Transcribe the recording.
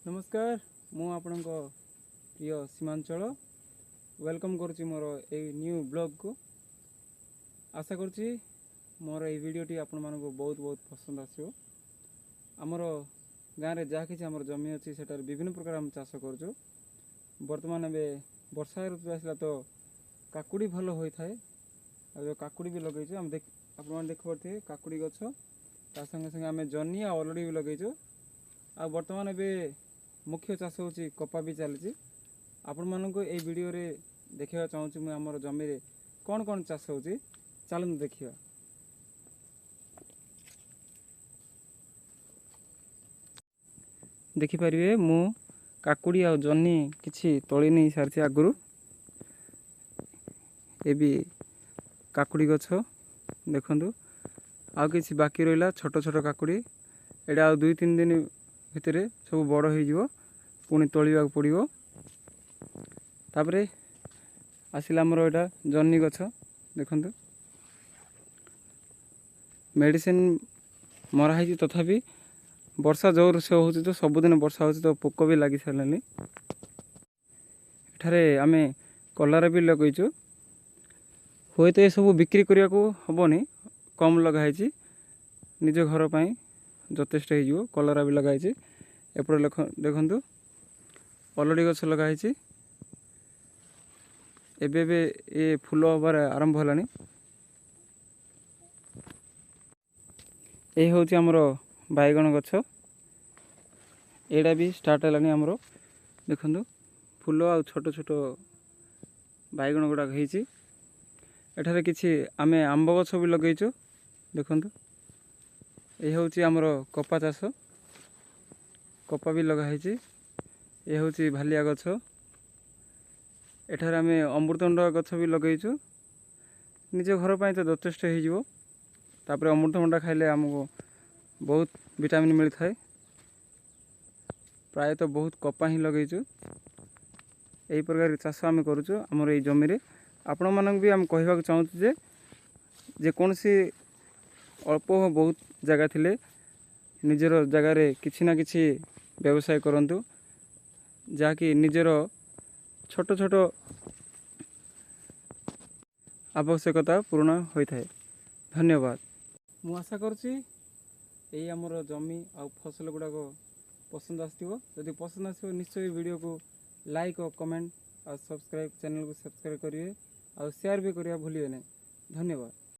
ନମସ୍କାର, ମୁଁ ଆପଣଙ୍କ ପ୍ରିୟ ସୀମାଞ୍ଚଳ welcome କରୁଛି ମୋର ଏଇ ନ୍ୟୁ ବ୍ଲଗ୍କୁ। ଆଶା କରୁଛି ମୋର ଏଇ ଭିଡ଼ିଓଟି ଆପଣମାନଙ୍କୁ ବହୁତ ବହୁତ ପସନ୍ଦ ଆସିବ। ଆମର ଗାଁରେ ଯାହା କିଛି ଆମର ଜମି ଅଛି, ସେଠାରେ ବିଭିନ୍ନ ପ୍ରକାର ଆମେ ଚାଷ କରୁଛୁ। ବର୍ତ୍ତମାନ ଏବେ ବର୍ଷା ଋତୁ ଆସିଲା ତ କାକୁଡ଼ି ଭଲ ହୋଇଥାଏ, ଆଉ ଯେଉଁ କାକୁଡ଼ି ବି ଲଗେଇଛୁ ଆମେ ଦେଖ ଆପଣମାନେ ଦେଖିପାରୁଥିବେ କାକୁଡ଼ି ଗଛ। ତା ସଙ୍ଗେ ସଙ୍ଗେ ଆମେ ଜହ୍ନି ଆଉ ଅଲଡ଼ି ବି ଲଗେଇଛୁ। ଆଉ ବର୍ତ୍ତମାନ ଏବେ ମୁଖ୍ୟ ଚାଷ ହେଉଛି କପା ବି ଚାଲିଛି। ଆପଣମାନଙ୍କୁ ଏଇ ଭିଡ଼ିଓରେ ଦେଖିବାକୁ ଚାହୁଁଛି ମୁଁ ଆମର ଜମିରେ କ'ଣ କ'ଣ ଚାଷ ହେଉଛି, ଚାଲନ୍ତୁ ଦେଖିବା। ଦେଖିପାରିବେ, ମୁଁ କାକୁଡ଼ି ଆଉ ଜହ୍ନି କିଛି ତୋଳି ନେଇ ସାରିଛି ଆଗରୁ। ଏ ବି କାକୁଡ଼ି ଗଛ ଦେଖନ୍ତୁ, ଆଉ କିଛି ବାକି ରହିଲା ଛୋଟ ଛୋଟ କାକୁଡ଼ି। ଏଇଟା ଆଉ 2-3 ଦିନ ଭିତରେ ସବୁ ବଡ଼ ହେଇଯିବ, ପୁଣି ତୋଳିବାକୁ ପଡ଼ିବ। ତାପରେ ଆସିଲା ଆମର ଏଇଟା ଜହ୍ନି ଗଛ। ଦେଖନ୍ତୁ, ମେଡ଼ିସିନ ମରା ହେଇଛି, ତଥାପି ବର୍ଷା ଜୋର ସେ ହେଉଛି ତ ସବୁଦିନ ବର୍ଷା ହେଉଛି ତ ପୋକ ବି ଲାଗି ସାରିଲାଣି। ଏଠାରେ ଆମେ କଲରା ବି ଲଗେଇଛୁ। ହୁଏତ ଏସବୁ ବିକ୍ରି କରିବାକୁ ହେବନି, କମ୍ ଲଗା ହେଇଛି, ନିଜ ଘର ପାଇଁ ଯଥେଷ୍ଟ ହେଇଯିବ। କଲରା ବି ଲଗା ହେଇଛି। ଏପଟେ ଦେଖନ୍ତୁ, ଅଲଡ଼ି ଗଛ ଲଗା ହେଇଛି। ଏବେ ଏବେ ଏ ଫୁଲ ହେବାର ଆରମ୍ଭ ହେଲାଣି। ଏଇ ହେଉଛି ଆମର ବାଇଗଣ ଗଛ, ଏଇଟା ବି ଷ୍ଟାର୍ଟ ହେଲାଣି ଆମର। ଦେଖନ୍ତୁ, ଫୁଲ ଆଉ ଛୋଟ ଛୋଟ ବାଇଗଣ ଗୁଡ଼ାକ ହେଇଛି। ଏଠାରେ କିଛି ଆମେ ଆମ୍ବ ଗଛ ବି ଲଗେଇଛୁ। ଦେଖନ୍ତୁ, ଏ ହେଉଛି ଆମର କପା ଚାଷ, କପା ବି ଲଗା ହେଇଛି। ଏ ହେଉଛି ଭାଲିଆ ଗଛ। ଏଠାରେ ଆମେ ଅମୃତଭଣ୍ଡା ଗଛ ବି ଲଗେଇଛୁ। ନିଜ ଘର ପାଇଁ ତ ଯଥେଷ୍ଟ ହେଇଯିବ। ତାପରେ ଅମୃତଭଣ୍ଡା ଖାଇଲେ ଆମକୁ ବହୁତ ଭିଟାମିନ୍ ମିଳିଥାଏ। ପ୍ରାୟତଃ ବହୁତ କପା ହିଁ ଲଗେଇଛୁ। ଏହି ପ୍ରକାର ଚାଷ ଆମେ କରୁଛୁ ଆମର ଏଇ ଜମିରେ। ଆପଣମାନଙ୍କୁ ବି ଆମେ କହିବାକୁ ଚାହୁଁଛୁ ଯେ ଯେକୌଣସି ଅଳ୍ପ ବହୁତ ଜାଗା ଥିଲେ ନିଜର ଜାଗାରେ କିଛି ନା କିଛି ବ୍ୟବସାୟ କରନ୍ତୁ, ଯାହାକି ନିଜର ଛୋଟ ଛୋଟ ଆବଶ୍ୟକତା ପୂରଣ ହୋଇଥାଏ। ଧନ୍ୟବାଦ। ମୁଁ ଆଶା କରୁଛି ଏଇ ଆମର ଜମି ଆଉ ଫସଲ ଗୁଡ଼ାକ ପସନ୍ଦ ଆସିଥିବ। ଯଦି ପସନ୍ଦ ଆସିବ, ନିଶ୍ଚୟ ଭିଡ଼ିଓକୁ ଲାଇକ୍ ଓ କମେଣ୍ଟ ଆଉ ସବସ୍କ୍ରାଇବ୍, ଚ୍ୟାନେଲକୁ ସବସ୍କ୍ରାଇବ୍ କରିବେ ଆଉ ସେୟାର ବି କରିବା ଭୁଲିବେ ନାହିଁ। ଧନ୍ୟବାଦ।